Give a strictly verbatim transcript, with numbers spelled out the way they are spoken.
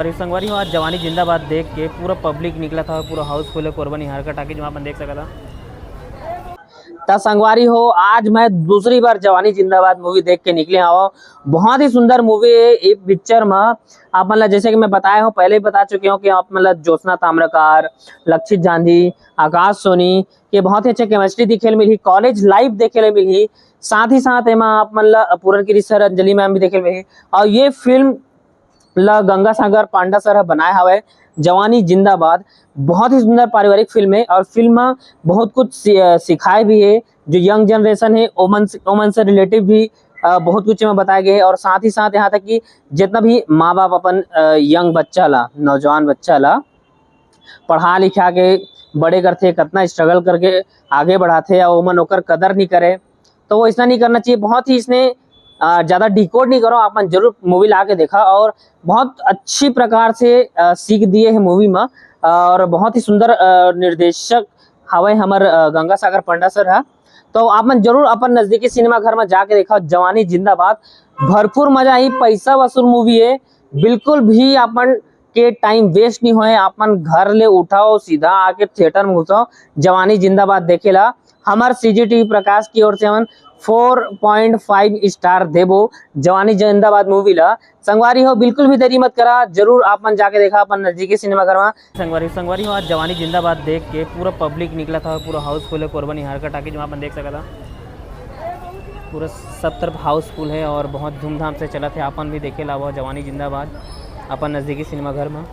अरे संगवारी हो, आज जवानी जिंदाबाद देख के पूरा पब्लिक निकला था, पूरा हाउसफुल है कोरबा निहार का टाकीज, वहाँ अपन देख सका था। त संगवारी हो, आज मैं दूसरी बार जवानी जिंदाबाद मूवी देख के निकले हव। बहुत ही सुंदर मूवी है। ये पिक्चर में आप मन ला, जैसे कि मैं बताए हूँ, पहले ही बता चुके हूँ कि आप मन ला ज्योत्सना ताम्रकार, लक्षित जांधी, आकाश सोनी के बहुत ही अच्छा केमिस्ट्री देखे ल मिलही, कॉलेज लाइफ देखे ल मिलही। साथ ही साथ एमा आप मन ला पूरन की रिश्तेदार अंजलि मैम भी देखे ल मिलही। और ये फिल्म ला गंगा सागर पांडा सर ह बनाए हवय। जवानी जिंदाबाद बहुत ही सुंदर पारिवारिक फिल्म है और फिल्म में बहुत कुछ सि-, अ, सिखाए भी है। जो यंग जनरेशन है ओमन से, ओमन से रिलेटिव भी अ, बहुत कुछ एमा बताए गए है। और साथ ही साथ यहाँ तक कि जितना भी माँ बाप अपन यंग बच्चा ला, नौजवान बच्चा ला पढ़ा लिखा के बड़े करथे, कितना स्ट्रगल करके आगे बढ़ाथे और ओमन ओकर कदर नहीं करे, तो वो ऐसा नहीं करना चाहिए। बहुत ही इसने अ, ज़्यादा डिकोड नहीं करो, आप मन जरूर मूवी ला के देखा और बहुत अच्छी प्रकार से अ, सीख दिए है मूवी में। और बहुत ही सुंदर अ, निर्देशक हवय हमर अ, गंगा सागर पंडा सर हा। तो आप मन जरूर अपन नजदीकी सिनेमा घर में जाके देखा जवानी जिंदाबाद। भरपूर मजा आई, पैसा वसूल मूवी है। बिल्कुल भी आप मन के टाइम वेस्ट नहीं होए, आप मन घर ले उठाओ, सीधा आके थिएटर में घुसाओ, जवानी जिंदाबाद देखेला। हमर सीजीटीवी प्रकाश की ओर से हमन फोर पॉइंट फाइव स्टार देबो जवानी जिंदाबाद मूवी ला। संगवारी हो, बिल्कुल भी देरी मत करा, जरूर आप मन जाके देखा अपन नजदीकी सिनेमा घर में। संगवारी, संगवारी हो, आज जवानी जिंदाबाद देख के पूरा पब्लिक निकला था, पूरा हाउसफुल है कोरबा निहार का टाकीज, वहाँ अपन देख सका था। पूरा सब तरफ हाउसफुल है और बहुत धूमधाम से चला थे। अपन भी देखे ला वो जवानी जिंदाबाद अपन नजदीकी सिनेमा घर में।